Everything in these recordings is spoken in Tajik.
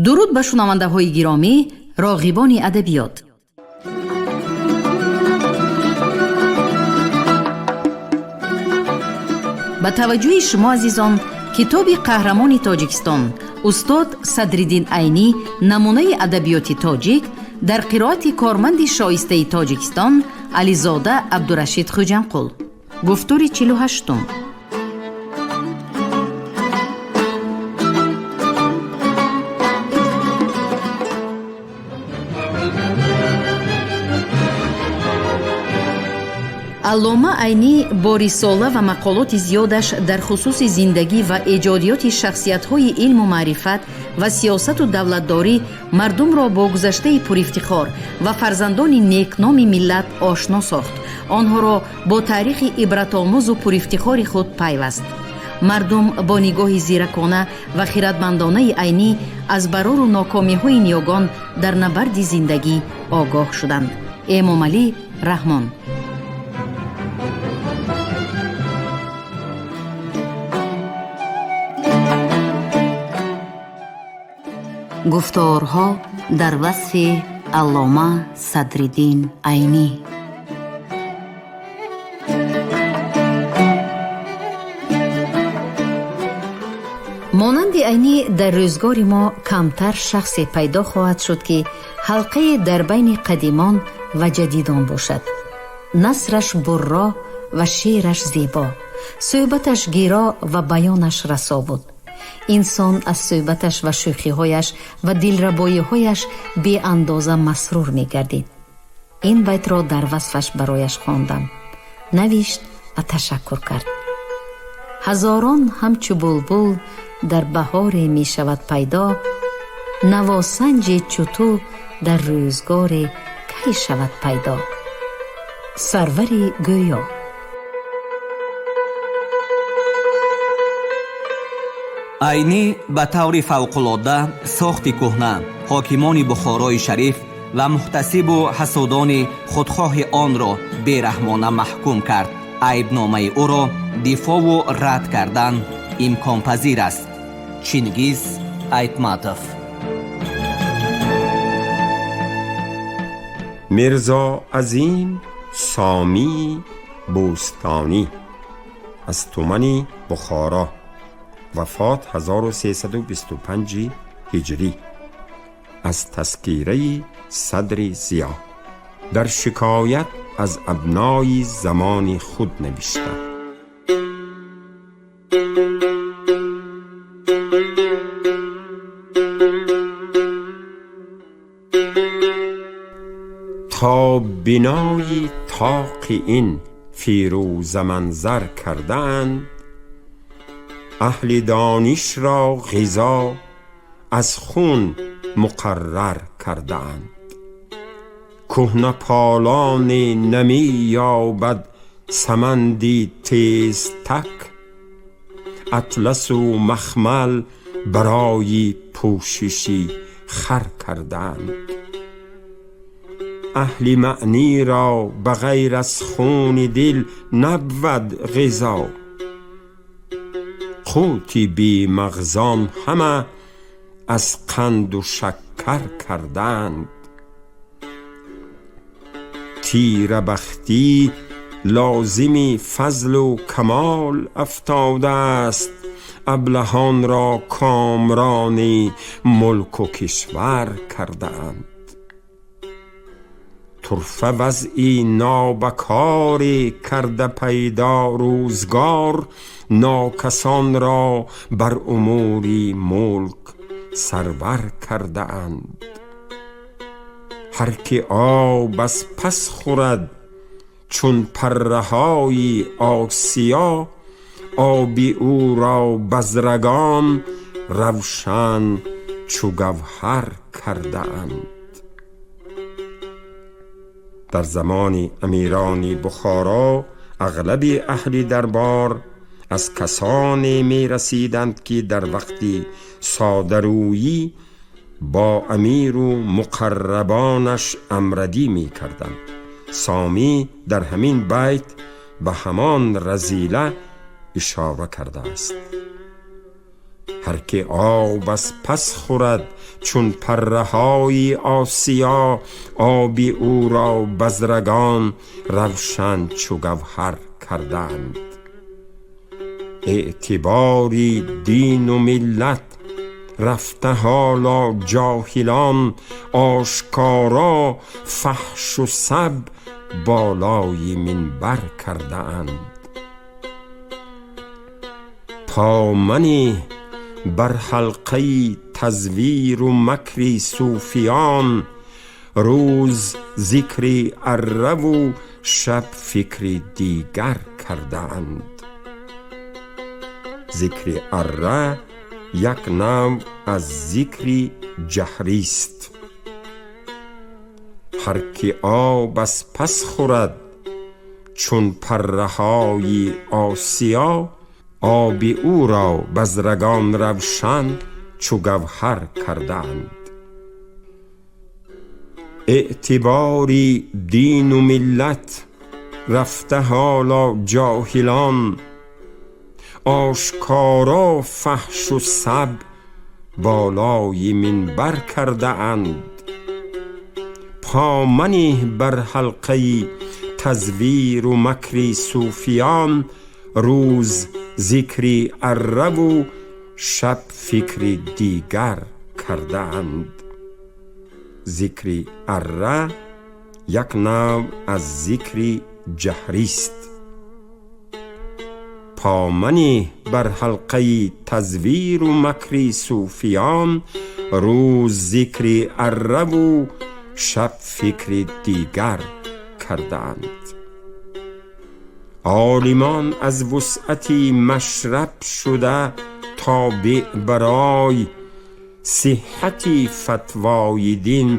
Дуруд ба шунавандаҳои гиромӣ, роғибони адабиёт. Ба таваҷҷӯҳи шумо, азизон, китоби қаҳрамони Тоҷикистон устод Садриддин Айнӣ, намунаи адабиёти тоҷик, дар қироати корманди шоистаи Тоҷикистон Ализода Абдурашид Хуҷамқул. Гуфтори 48-ум. Аллома Айнӣ бо рисола ва мақолоти зиёдаш дар хусуси зиндагӣ ва эҷодиёти шахсиятҳои илму маърифат ва сиёсату давлатдорӣ мардумро бо гузаштаи пурифтихор ва фарзандони некноми миллат ошно сохт, онҳоро бо таърихи ибратомӯзу пурифтихори худ пайваст. Мардум бо нигоҳи зиракона ва хиратмандонаи Айнӣ аз барору нокомиҳои ниёгон дар набарди зиндагӣ огоҳ шуданд. Эмомалӣ Раҳмон. Гуфторҳо дар васфи Аллома Садриддин Айнӣ. Монанди Айнӣ дар рӯзгори мо камтар шахсе пайдо хоҳад шуд, ки ҳалқае дар байни қадимон ва ҷадидон бошад. Насраш бурро ва шеъраш зебо, суҳбаташ гиро ва баёнаш расо буд. Инсон аз суҳбаташ ва шӯхиҳояш ва дилрабоиҳояш беандоза масрур мегардид. Ин байтро дар васфаш барояш хондам. Навишт ва ташаккур кард. Ҳазорон ҳамчу булбул дар баҳоре мешавад пайдо, навосанҷе чу ту дар рӯзгоре кай шавад пайдо. Сарвари Гӯё. Айнӣ ба таври фавқулодда сохти кӯҳна, ҳокимони Бухорои Шариф ва муҳтасибу ҳасудони худхоҳи онро бераҳмона маҳкум кард. Айбномаи ӯро дифоъу рад кардан имконпазир аст. Чингиз Айтматов. Мирзо Азим Сомӣ Бӯстонӣ аз тумани Бухоро, вафот 1325 ҳиҷрӣ, аз тазкираи Садри Зиё дар шикоят аз абнои замони худ навишта. تا бинои тоқи ин фирӯзаманзар кардаанд, аҳли донишро ғизо аз хун муқаррар кардаанд. Кӯҳнаполоне намеёбад саманди тезтак, атласу махмал барои пӯшиши хар кардаанд. Аҳли маъниро ба ғайр аз хуни дил набвад ғизо, қути бемағзон ҳама аз қанду шаккар кардаанд. Тирабахтӣ лозими фазлу камол афтодааст, аблаҳонро комрони мулку кишвар кардаанд. Турфа вазъи нобакоре карда пайдо рӯзгор, нокасонро бар умури мулк сарвар кардаанд. Ҳар ки об аз пас хӯрад чун парраҳои Осиё, оби ӯро базрагон равшан чу гавҳар кардаанд. Дар замони амирони Бухоро ағлаби аҳли дарбор аз касоне мерасиданд, ки дар вақти содарӯӣ бо амиру муқаррабонаш амрадӣ мекарданд. Сомӣ дар ҳамин байт ба ҳамон разила ишора кардааст. Ҳар ки об аз пас хӯрад чун парраҳои осиё, оби ӯро базрагон равшан чу гавҳар кардаанд. Эътибори дину миллат рафта ҳоло ҷоҳилон, ошкоро фаҳшу саб болои минбар кардаанд. Помани бар ҳалқаи тазвиру макри сӯфиён, рӯз зикри арраву шаб фикри дигар кардаанд. Зикри арра як навъ аз зикри ҷаҳрист. Ҳар ки об аз пас хӯрад чун парраҳои осиё, оби ӯро базрагон равшан чу гавҳар кардаанд. Эътибори дину миллат рафта ҳоло ҷоҳилон, ошкоро фаҳшу саб болои минбар кардаанд. Помани бар ҳалқаи тазвиру макри сӯфиён, рӯз зикри арраву шаб фикри дигар кардаанд. Зикри арра як навъ аз зикри ҷаҳрист. Помани бар ҳалқаи тазвиру макри сӯфиён, рӯз зикри арраву шаб фикри дигар кардаанд. Олимон аз вусъати машраб шуда тобеъ барой, сиҳҳати фатвои дин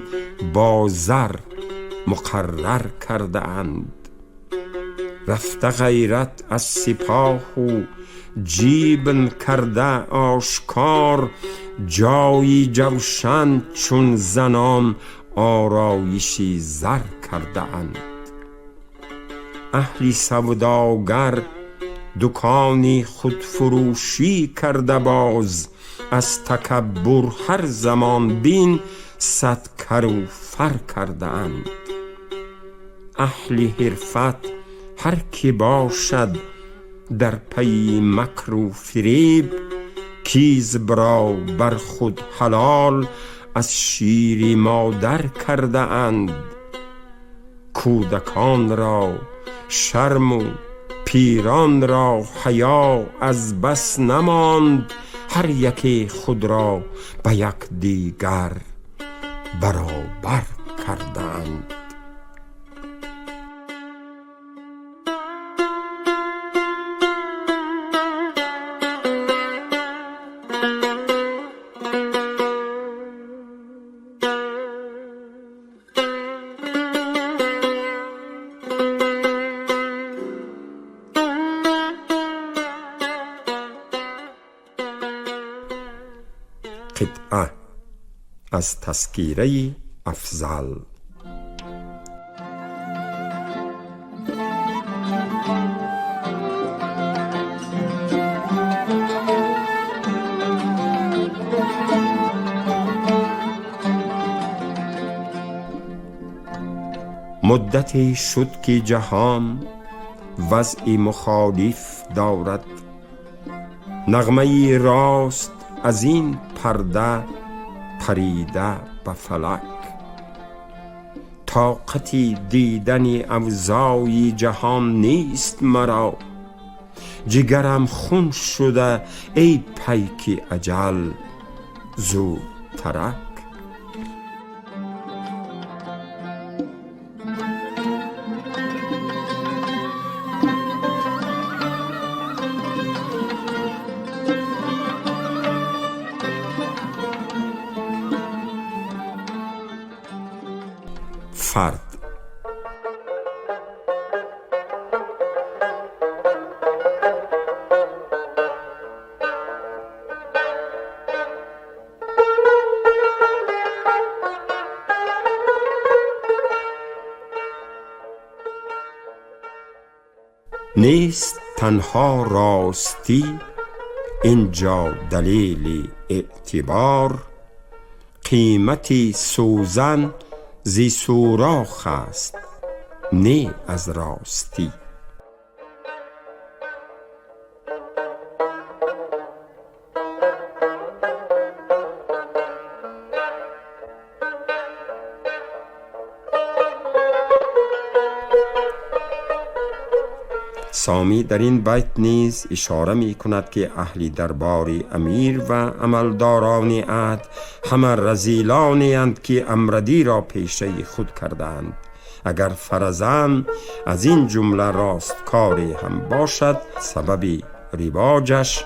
бо зар муқаррар кардаанд. Рафта ғайрат аз сипоҳу ҷибн карда ошкор, ҷои ҷавшан чун занон ороиши зар кардаанд. Аҳли савдогар дукони худфурӯшӣ карда боз, аз такаббур ҳар замон бин сад кару фар кардаанд. Аҳли ҳирфат ҳар ки бошад дар пайи макру фиреб, кизбро бар худ ҳалол аз шири модар кардаанд. Кӯдаконро шарму пиронро ҳаё аз бас намонд, ҳар яке худро ба якдигар баробар кардаанд. Қитъа аз Тазкираи Афзал. Муддате шуд, ки ҷаҳон вазъи мухолиф дорад, нағмаи рост аз ин парда парида ба фалак. Тоқати дидани авзои ҷаҳон нест маро, ҷигарам хун шуда эй пайки аҷал зудтарак. Фард. Нест танҳо ростӣ, اینجا دلیل اعتبار، قیمتی سوزن زی سوراخ است نه از راستی. سامی در این بیت نیز اشاره می کند که اهل دربار امیر و عملداران عهد همه رذیلانی اند که امردی را پیشه خود کردند. اگر فرضاً از این جمله راستکاری هم باشد، سبب رواجش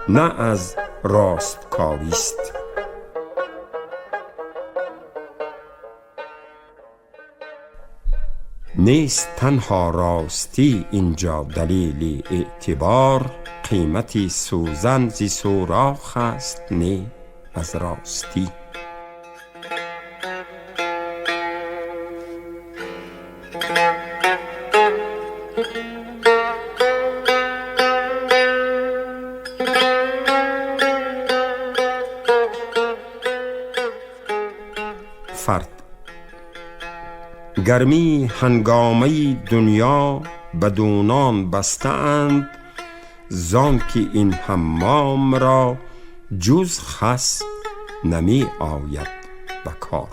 نه از راستکاری است. نیست تنها راستی اینجا دلیل اعتبار، قیمتی سوزن زی سوراخ است نه از راستی. فرد گرمی هنگامه دنیا بدونان بسته اند، زان که این حمام را جز خس نمی آید به کار.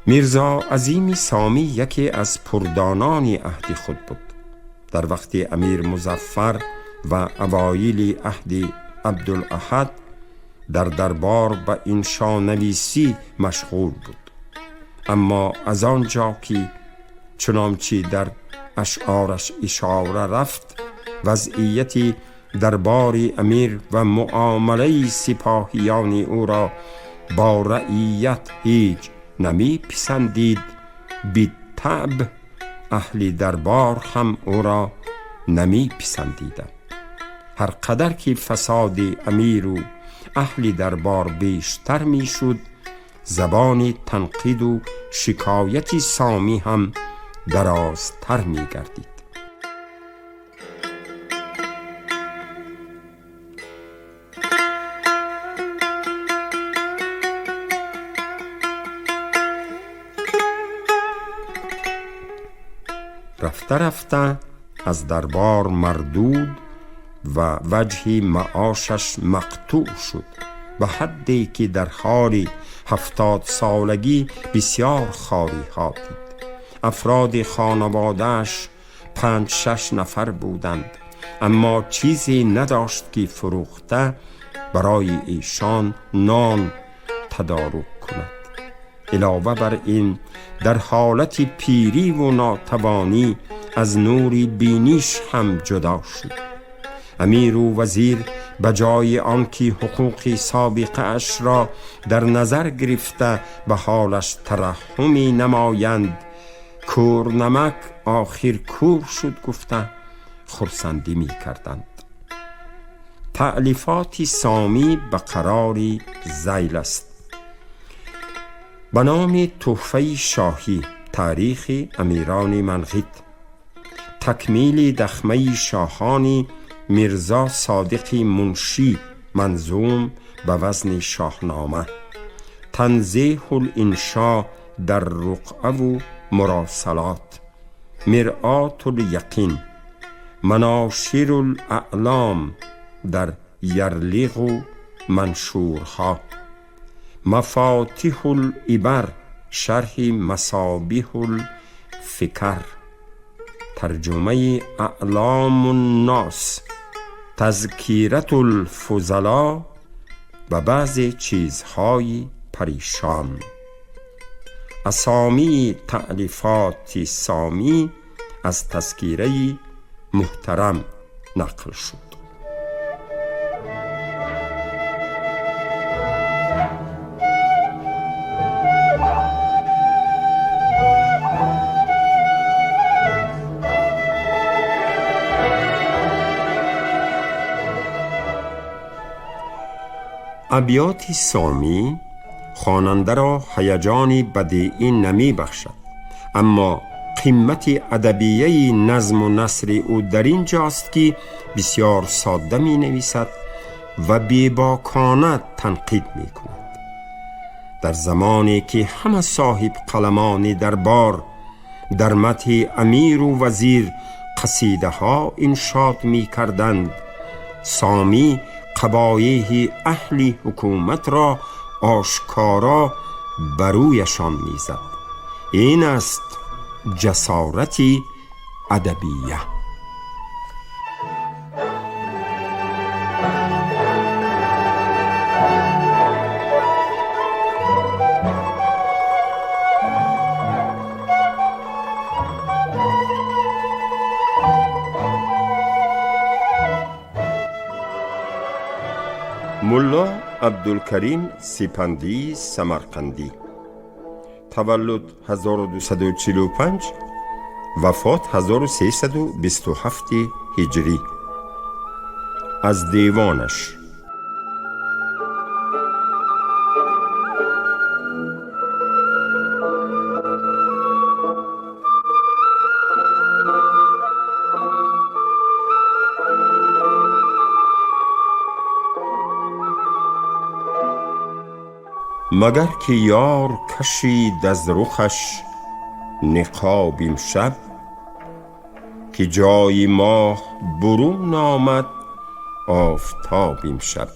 میرزا عظیم سامی یکی از پردانان عهد خود بود. در وقت امیر مظفر و اوایل عهد عبدالاحد در دربار به انشانویسی مشغول بود، اما از آنجا که چنانچه در اشعارش اشاره رفت، وضعیت دربار امیر و معامله سپاهیان او را با رعیت هیچ نمی پسندید، بالطبع اهل دربار هم او را نمی پسندیدند. هر قدر که فساد امیر و اهل دربار بیشتر می شد، زبان تنقید و شکایت سامی هم درازتر می گردید. رفته رفته از دربار مردود و وجه معاشش مقطوع شد، به حدی که در حال 70 سالگی بسیار خواری ها دید. افراد خانواده‌اش 5-6 نفر بودند، اما چیزی نداشت که فروخته برای ایشان نان تدارک کند. علاوه بر این در حالت پیری و ناتوانی از نور بینیش هم جدا شد. امیر و وزیر به جای آنکه حقوق سابقه اش را در نظر گرفته به حالش ترحمی نمایند، کور نمک آخر کور شد گفته خرسندی می کردند. تألیفات سامی به قرار ذیل است. به نام تحفه شاهی، تاریخ امیران منغیت، تکمیل دخمه شاهانی میرزا صادق منشی، منظوم به وزن شاهنامه، تنزیح الانشاء در رقعه و مراسلات، مرآة الیقین، مناشر الاعلام در یرلیغ و منشورها، مفاتیح العبر شرح مصابیح الفکر، ترجمه اعلام الناس، تذکیرة الفضلا و بعض چیزهای پریشان. اسامی تألیفات سامی از تذکیره محترم نقل شد. Абёти Сомӣ хонандаро ҳаяҷони бадеӣ намебахшад, аммо қимати адабияи назму насри ӯ дар ин ҷост, ки бисёр содда менависад ва бебокона танқид мекунад. Дар замоне ки ҳама соҳибқаламони дарбор дар мадҳи амиру вазир қасидаҳо иншод мекарданд, Сомӣ қабоеҳи аҳли ҳукуматро ошкоро ба рӯяшон мезад. Ин аст ҷасорати адабия. Мулло Абдулкарим Сипандии Самарқандӣ, таваллуд 1245, вафот 1327 ҳиҷрӣ. Аз девонаш. Магар ки ёр кашид аз рухаш ниқоб имшаб, ки ҷои моҳ бурун омад офтоб имшаб.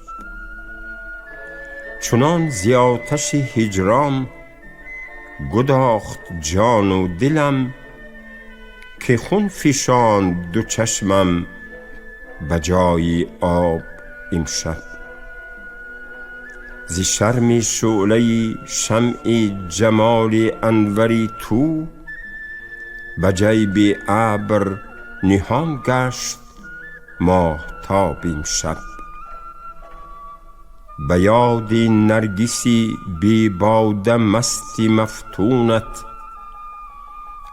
Чунон зи оташи ҳиҷрон гудохт ҷону дилам, ки хун фишонд ду чашмам ба ҷои об имшаб. Зи шарми шӯълаи шамъи ҷамоли анвари ту, ба ҷайби абр ниҳон гашт моҳтоб имшаб. Ба ёди наргиси бебода масти мафтунат,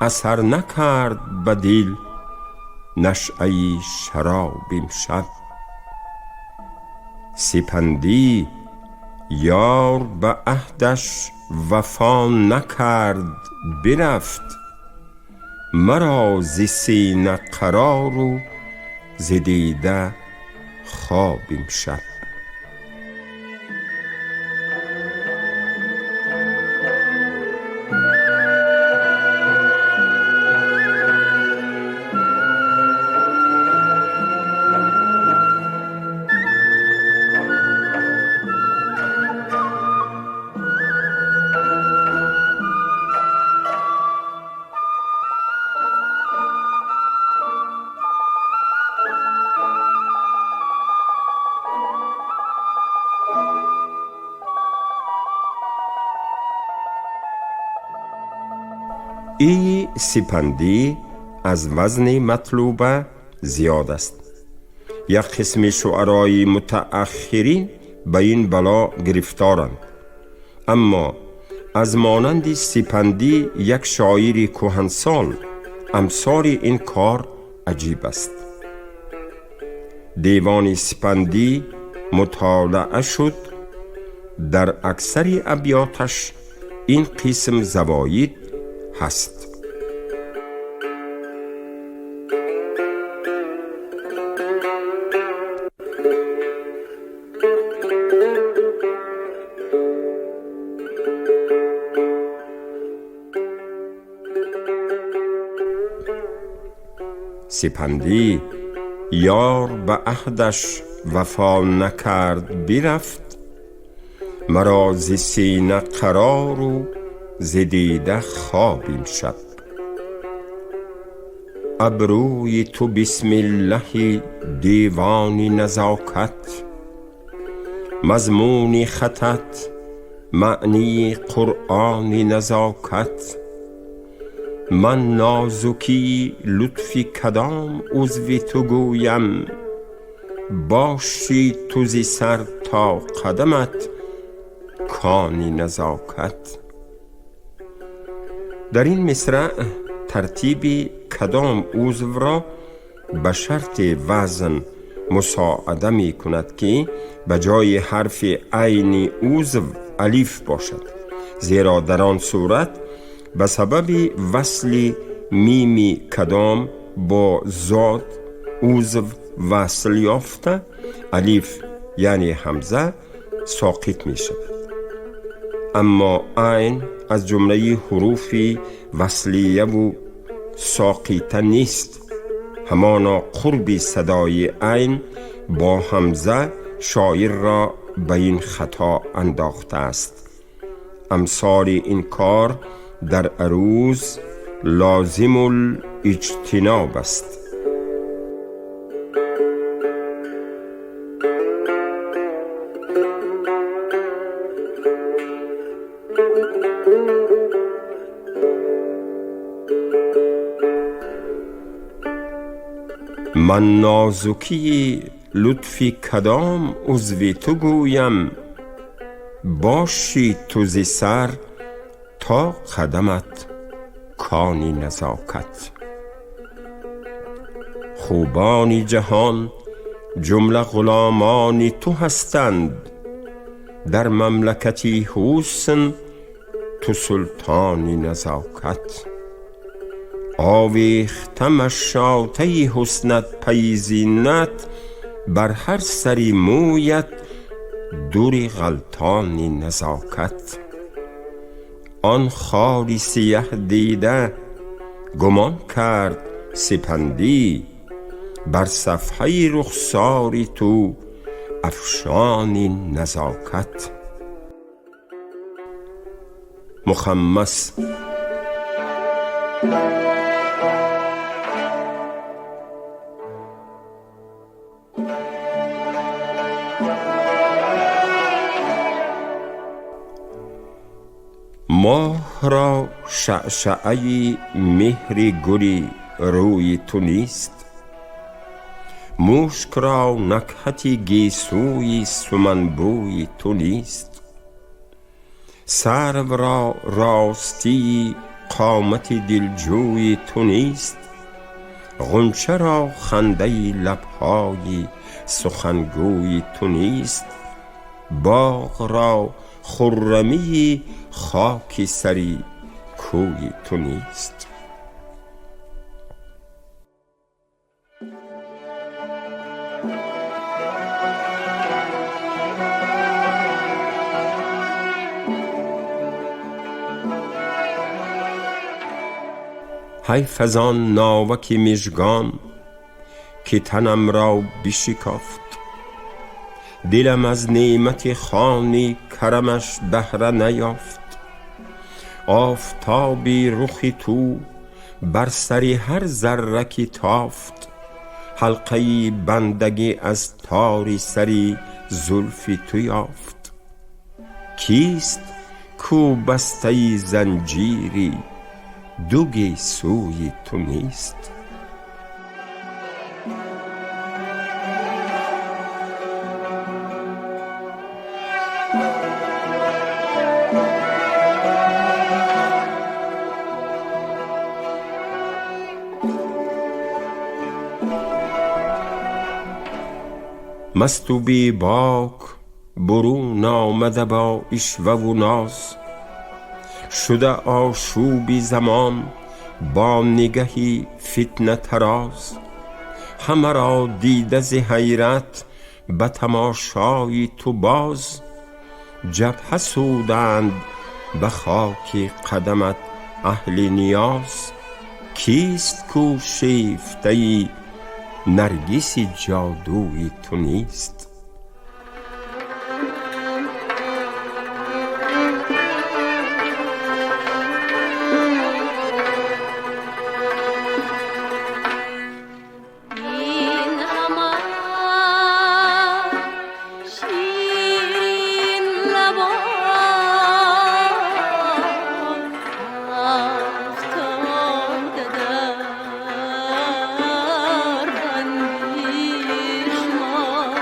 асар накард ба дил нашъаи шароб имшаб. Сипандӣ ёр ба аҳдаш вафо накард бирафт, маро зи сина қарору зи дида хоб имшаб. И Сипандӣ аз вазни матлуба зиёд аст. Як қисми шуарои мутааххирин ба ин бало гирифторанд, аммо аз монанди Сипандӣ як шоири кӯҳансол амсори ин кор аҷиб аст. Девони Сипандӣ мутолаа шуд, дар аксари абёташ ин қисм завоид ҳаст. Сипандӣ ёр ба аҳдаш вафо накард бирафт, маро зи сина қарору зи дида хоб имшаб. Абрӯи ту бисмиллаҳи девони назокат, мазмуни хатат маънии қуръони назокат. Ман нозукии лутфи кадом узви ту гӯям, боши ту зи сар то қадамат кони назокат. Дар ин мисраъ тартиби кадом узвро ба шарти вазн мусоида мекунад, ки ба ҷои ҳарфи айни узв алиф бошад, зеро дар он сурат ба сабаби васли мими кадом бо зод узв васл ёфта, алиф, яъне ҳамза, соқит мешавад. Аммо айн аз ҷумлаи ҳуруфи васлияву соқита нест. Ҳамоно қурби садои айн бо ҳамза шоирро ба ин хато андохтааст. Амсоли ин кор дар аруз лозимул иҷтиноб аст. Ман нозукии лутфи кадом узви ту гӯям, бошӣ ту зи сар то қадамат кони назокат. Хубони ҷаҳон ҷумла ғуломони ту ҳастанд, дар мамлакати ҳусн ту султони назокат. Овехта машотаи ҳуснат пайи зинат, бар ҳар сари мӯят дури ғалтони назокат. Он холи сияҳ дида гумон кард сипандӣ, бар сафҳаи рухсори ту афшони назокат. Мухаммас. Моҳ ро шаъшаъаи меҳри гули рӯи ту нест, мушк ро накҳати гесӯи суманбӯи ту нест, сарв ро ростии қомати дилҷӯи ту нест, ғунча ро хандаи лабҳои сухангӯи ту нест, боғ ро хуррамии хоки сари кӯи ту нест. حیف از آن ناوک مژگان که تنم را بشکافت، دلم از نعمت خوانی کرمش بهره نیافت. آفتابی رخ تو بر سر هر ذره که تافت، حلقه بندگی از تار سری زلف تو یافت. کیست کو بسته زنجیری دو گیسوی تو نیست؟ مست و بی باک برون آمده با عشوه و ناز، شده آشوبی زمان با نگهی فتنه طراز. همه را دیده ز حیرت به تماشای تو باز، جبهه سودند به خاک قدمت اهل نیاز. کیست کو شیفته نرگس جادوی تو نیست؟ شیرین لبان افتاده در بندی شما.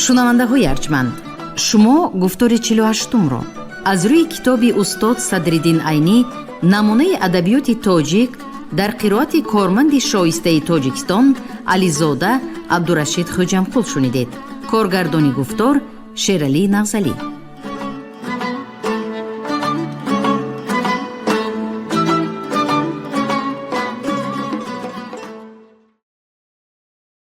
Шунавандаҳои арҷманд, шумо гуфтори 48-умро аз рӯи китоби устод Садриддин Айнӣ «Намунаи адабиёти тоҷик» дар қироати корманди шоистаи Тоҷикистон Ализода Абдурашид Хӯҷамқул шунидед. Коргардони гуфтор Шералӣ Нағзалӣ.